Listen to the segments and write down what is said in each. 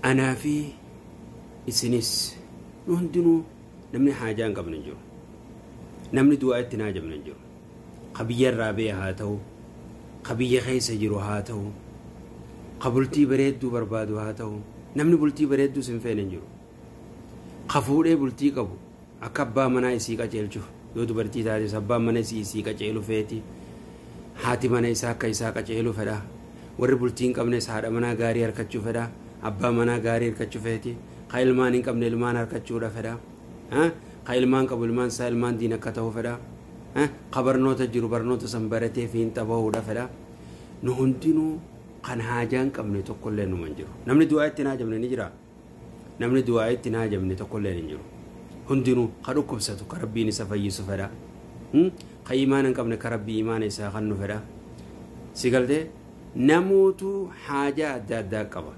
Anaa fi isinis nu hundinuu namni haajaa hin qabne hin jiru. Namni du'aa itti hin haajamne hin jiru. Ka biyya irraa ba'e haa ta'u, ka biyya keessa jiru haa ta'u, ka bultii bareedduu barbaadu haa ta'u, namni bultii bareedduus hin feene hin jiru. Ka fuudhee bultii qabu akka abbaa manaa isii qaceelchu yoo dubartii taates abbaan mana isii isii qaceelu feeti. Haati mana isaa akka isaa qaceelu fedha. Warri bultii hin qabnes haadha manaa gaarii harkachuu fedha. Abbaa manaa gaarii harkachuu feeti. Ka ilmaan hin qabne ilmaan harkachuudha fedha. Ka ilmaan qabu ilmaan isaa ilmaan diin akka ta'u fedha. Ka barnoota jiru barnoota san baratee fi hin xabahuudha fedha. Nu hundinuu kan haajaa hin qabne tokkollee numa hin jiru. Namni du'aa itti hin haajamne ni jira. Namni du'aa itti hin haajamne tokkollee hin jiru. Hundinuu ka dhukkubsatu ka rabbiin isa fayyisu fedha. Ka imaana hin qabne ka rabbii imaana isaa kennu fedha. Si galtee namoota haajaa adda addaa qaba.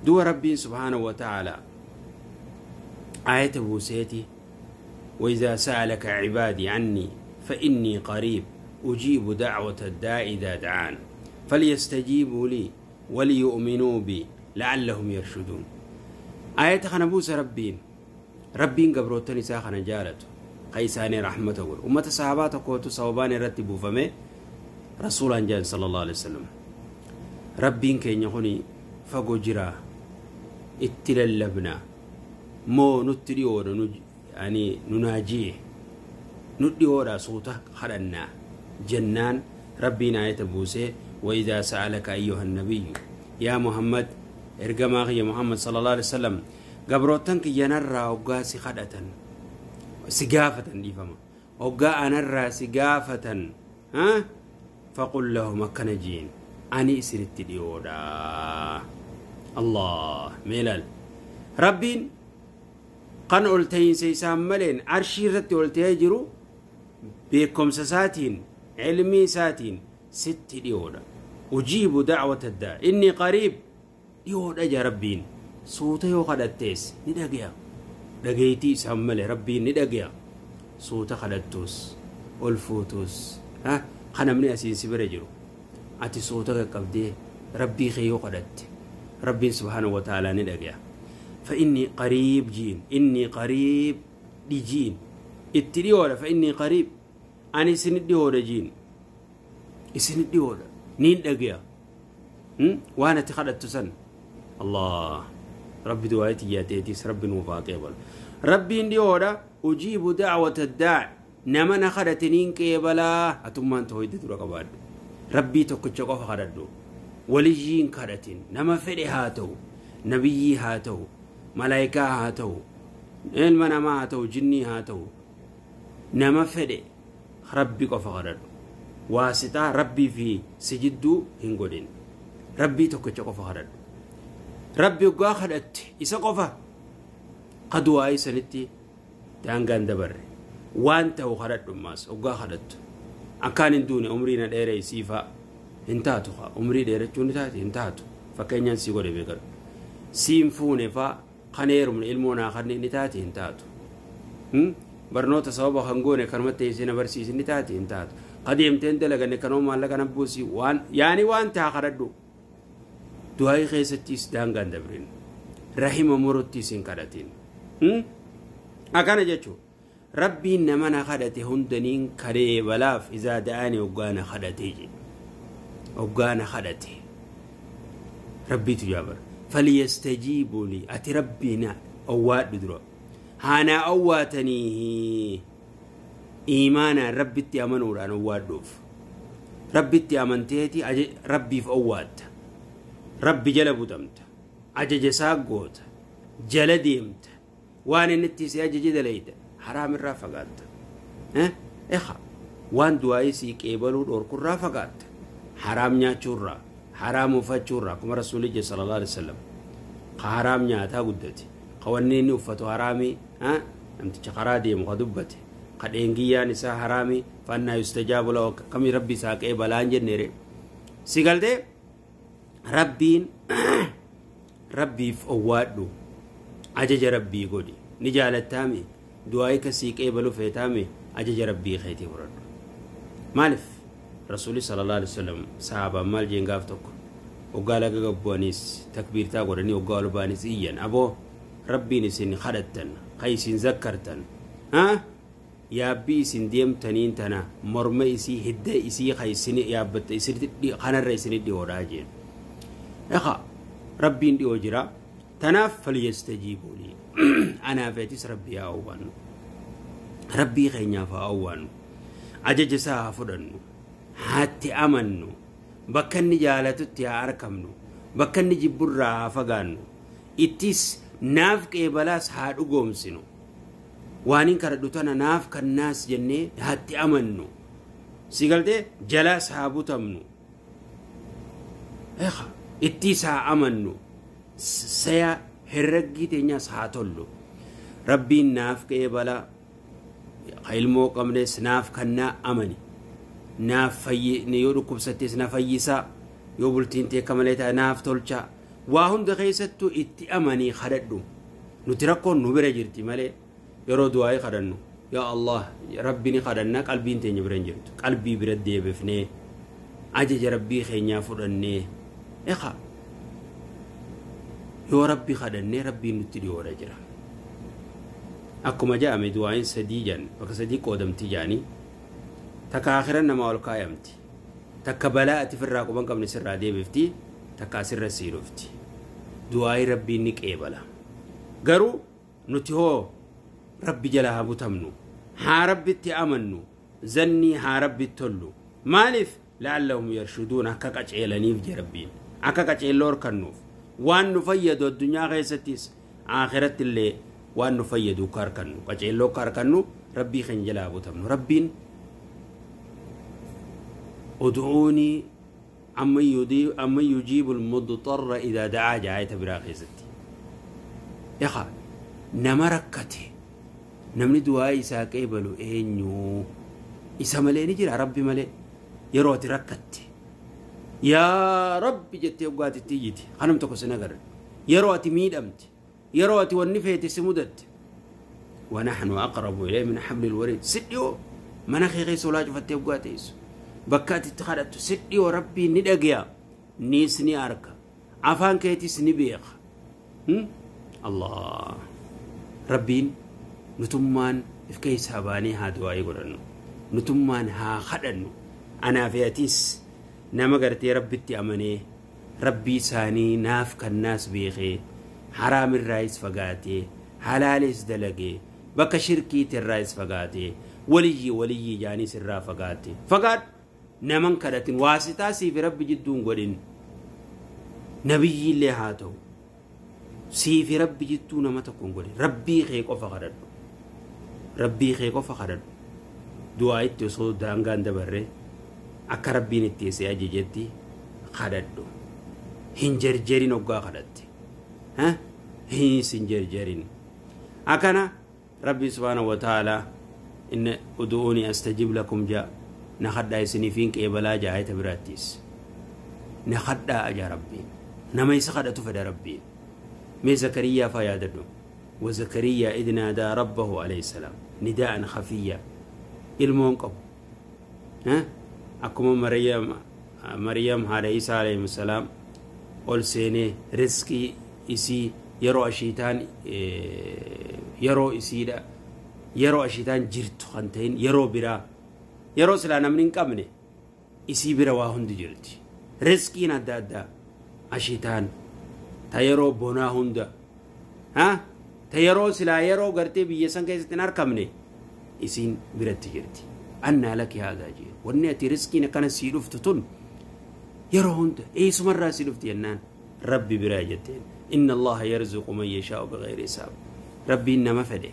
Du'a rabbiin subhaanahu wa ta'ala aayata buuseeti وإذا سألك عبادي عني فإني قريب أجيب دعوة الداع إذا دعان فليستجيبوا لي وليؤمنوا بي لعلهم يرشدون. آية خنبوس ربين ربين قبروتني ساخن جالته قيساني رحمته أمة صحابات قوتو صوبان رتبوا فمي رسول جان صلى الله عليه وسلم ربين كين يخوني فقو جرا اتللبنا مو نتريور يعني نناجيه نديورا صوته خرنا جنان ربنا يتبوسه وإذا سألك أيها النبي يا محمد إرجما يا محمد صلى الله عليه وسلم قبروتنك ينرى وقاسي خدة سقافة دي فما وقا نرى سقافة ها فقل لهم كنجين أني سرت ديورا الله ميلال ربين قن قلتين سيسام ملين عرشي رتي قلتين جرو بكم ساتين علمي ساتين ست ديودا أجيب دعوة الداع إني قريب ديودا يا ربين صوتي وقدتيس ندقيا دقيتي ساملي ربين ندقيا صوت خدتوس ألفوتوس ها خنا من أسين سبرجرو أتي صوتك قبدي ربي خيو قدت ربي سبحانه وتعالى ندقيا فإني قريب جين إني قريب دي جين اتريولا فإني قريب أنا سندي هودا جين سندي هودا نين دقيا وأنا تخدت سن الله ربي دعائتي يا تيتيس ربي نوفاقي ربي اندي هودا أجيب دعوة الداع نما خدتنين كيبلا أتوما أنت هويد درقباد ربي تكتشقف خددو وليجين خدتين نما فري هاتو نبيي هاتو ملائكة هاتو المنما هاتو جني هاتو نما فري ربي قف خددو واسطة ربي في سجدو هنقولين ربي تكتشقف خددو ربي قا خدت إسا قفا قدوا أي سنتي دانغان دبر وانت وخدت ماس وقا خدت أكان دون عمرنا ديري سيفا انتاتو عمري ديري تونتاتي انتاتو فكين ينسي قولي بيقر سيمفوني فا خنير من علمونا خدني نتاتي انتاتو برنوتا صوابا خنقوني كرمتي سينا برسيس نتاتي انتاتو قديم تندلق نكنو مالك نبوسي وان يعني وانت خددو دعاي خيستيس دانغان دبرين رحم مرتي سين كدتين أكان جاتشو ربي نمنا خدتي هندنين كري بلاف إذا دعاني وقانا خدتي وقانا خدتي ربي تجابر فليستجيبوا لي أتي ربنا أوات بدرو هانا أواتني إيمانا ربي تيامنور أنا أوات دوف ربي تيامنتيتي ربي في أوات ربي جلبو دمت عجج ساقوت جلديمت وان نتي سياجج دليت حرام الرافقات ها اخا وان دعاي سي كيبلو دور الرافقات حرام نياچورا حرام فچورا كما رسول الله صلى الله عليه وسلم حرام نياتا غدتي قوانين وفتو حرامي ها امت چقرا دي مخدبتي قد انغيا نساء حرامي فانا يستجاب له كم ربي ساقه بلان جنيره سيغلده ربين ربي فوادو عجج ربي غودي نجالتامي دعاي كسيق ايبلو فيتامي عجج ربي خيتي ورد مالف رسولي صلى الله عليه وسلم صحابه مال جين غاف توك Hoggaa laga gabbu'anis takbiirtaa godhanii hoggaa ol ba'anis iyyan. Aboo rabbiin isin kadhattan, ka isin zakkartan, yaabbii isin deemtaniin tana morma isii hidda isii ka isin yaabbatta isin kanarra isin dhiyoodhaa jeen. Eqa rabbiin dhiyoo jira. Tanaaf falyastajiibuu lii. Anaafeetis rabbii haa awwaannu. Rabbii keenyaaf haa awwaannu. Ajaja isaa haa fudhannu. Haatti amannu. Bakka inni jaalatutti haa argamnu. Bakka inni jibburraa haa fagaannu. Ittis naaf qeebalaas haa dhugoomsinu. Waan hin kadhadhu tana naaf kannaas jennee haatti amannu. Si galtee jalaas haa butamnu. Eqa ittis haa amannu. Saya herreggii teenyaas haa tollu. Rabbiin naaf qeebalaa ilmoo qabnes naaf kannaa amani. Naaf yoo dhukkubsattes na fayyisaa. Yoo bultiin tee akka malee ta'a naaf tolchaa. Waa hunda keessattuu itti amanii kadhadhu. Nuti rakkoon nu bira jirti malee yeroo du'aa'ii kadhannu yaa Allah rabbi ni kadhanna qalbiin teenya bira hin jirtu. Qalbii bira deebifnee ajaja rabbii keenyaa fudhannee eqa yoo rabbi kadhannee rabbiin nutti dhiyoodha jira. Akkuma jedhame du'aa'iin sadii jedhan bakka sadii qoodamti jedhanii takka akhiran namaa ol kaayamti. Takka balaa ati firraa quban qabne sirraa deebifti. Takka asirra sii dhufti. Du'aa'ii rabbiin ni qeebala. Garuu nuti hoo rabbi jala haa butamnu. Haa rabbitti amannu. Zannii haa rabbitti tollu. Maaliif la'allahum yarshuduun akka qaceelaniif jee rabbiin. Akka qaceelloo horkannuuf. Waan nu fayyadu addunyaa keessattis akhiratti illee waan nu fayyadu akka harkannu. Qaceelloo akka harkannu rabbii keenya jala haa butamnu. Rabbiin ud'uunii amman yujiibu almudtarra idaa da'aa jaayita biraa keessatti. Eqa nama rakkate namni du'aa isaa qeebalu eenyu isa malee ni jira rabbi malee yeroo ati rakkatte yaa rabbi jettee dhugaatii iyyiti kanam tokko sin agarre yeroo ati miidhamte yeroo ati wanni feete si mudatte ونحن أقرب إليه من حبل الوريد sidhiyoo mana kee keessa olaa cufattee dhugaa teessu bakka ati itti kadhattu sidhiyoo rabbiin ni dhagaya niis ni arka afaan keetis ni beeka. Allah rabbiin nutummaan if keessaa baanee haa du'aa'ii godhannu nutummaan haa kadhannu. Anaaf atis nama gartee rabbitti amanee rabbii isaanii naaf kannaas beekee haraamirraayis fagaatee halaalees dalagee bakka shirkiitirraayis fagaatee waliyyii waliyyii jaaniis irraa fagaate fagaadhu naman kadhatin waasitaa siif rabbi jidduun godhin nabiyyiillee haa ta'u siifi rabbi jidduu nama tokko hin godhin rabbii kee qofa kadhadhu. Rabbii kee qofa kadhadhu. Du'aa itti osoo daangaan dabarre akka rabbiin itti si ajajetti kadhadhu. Hin jarjarin hoggaa kadhatte. Hin jarjarin. Akkana rabbi subhaanahu wa ta'aalaa inna udu'uunii astajib lakum jaa na kadhaa isiniifiin qeebalaa jaa ayata biraattis. Na kadhaa aja rabbiin. Nama isa kadhatu fedha rabbiin. مي زكريا فياددو وزكريا إذ نادى ربه عليه السلام نداء خفيا المون قب أكما مريم هذا عيسى عليه السلام أول سنة رزقي إسي يرو الشيطان يرو إسيدا يرو الشيطان جرت خنتين يرو برا يرو سلانا من كمنه إسي برا واهند جرتي رزقي نادا الشيطان ta yeroo bonaa hunda ta yeroo silaa yeroo gartee biyya san keessatti hin argamne isiin biratti jirti. Annaa laki haadaa jee wanni ati riskiin akkana sii dhuftu tun yeroo hunda eessumarraa sii dhufti jennaan rabbi biraa jetteen inna allaha yarzuqu man yashaa'u bighayri hisaab rabbiin nama fedhe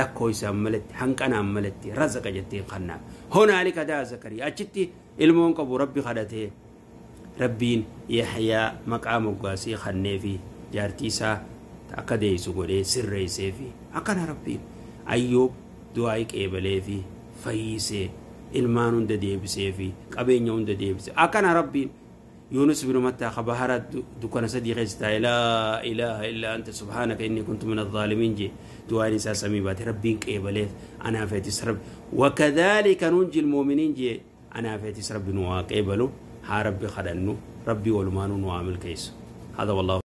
lakkoo isaan malatti hanqanaan malatti razaqa jetteen kannaaf honaalika daa Zakariyaa achitti ilmoon qabu rabbi kadhatee rabbiin Yaxyaa maqaa moggaasii kannee fi jaartii isaa akka deessu godhee sirreessee fi akkana rabbiin Ayyoob du'aa qeebalee fi fayyisee ilmaan hunda deebisee fi qabeenya hunda deebisee akkana rabbiin Yunus bin Matta bahara dukkana sadii keessa taa'e laa ilaaha illaa anta subhaanaka inni kuntu min adh-dhaalimiin jee du'aan isaa samii baate rabbiin qeebaleef anaafeetis rabbi wakadhaalika nunji al-mu'miniin jee anaafeetis rabbi nu waa qeebalu haa rabbi kadhannu. Rabbii walumaanuu nu haa milkeessu. Hada wallaahu.